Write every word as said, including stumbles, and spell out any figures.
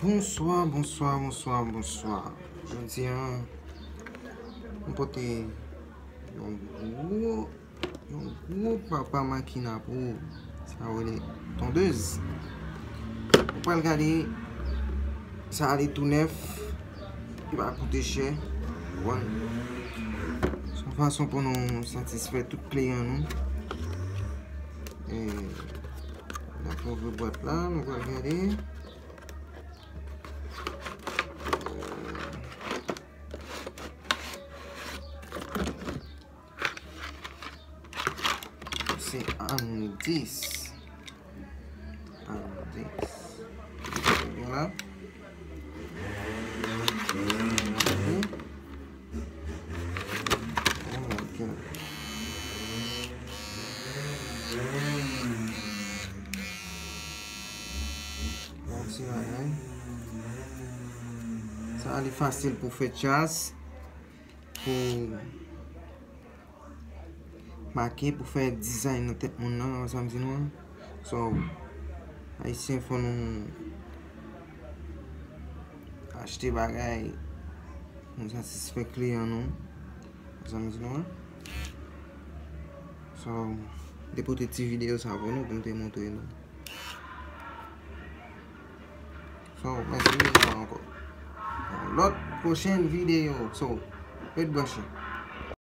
Bonswa, bonswa, bonswa, bonswa. Jodi a, m pote yon gwo, yon gwo papa makina pou ou. Sa yo rele tondez. Ou pral gade, sa ale tou nèf, li pa koute chè. Bon. Se yon fason pou nou satisfè tout kliyan nou. E, n ap ouvri bwat la, nou pral gade. Se Andis. Andis. Gen la. Oh my God. Bon ti bagay. Sa li fasil pou fè chas, pou make, pou fè dizay nan tèt moun nan, sa m di nou an. So, Ayisyen, fò nou achte bagay, nou satisfè kliyan nou, sa m di nou an. So, m te pote ti videyo sa pou nou, pou m te montre nou. So, mèsi mil fwa ankò. Yon lòt pwochen videyo. So, ret branche.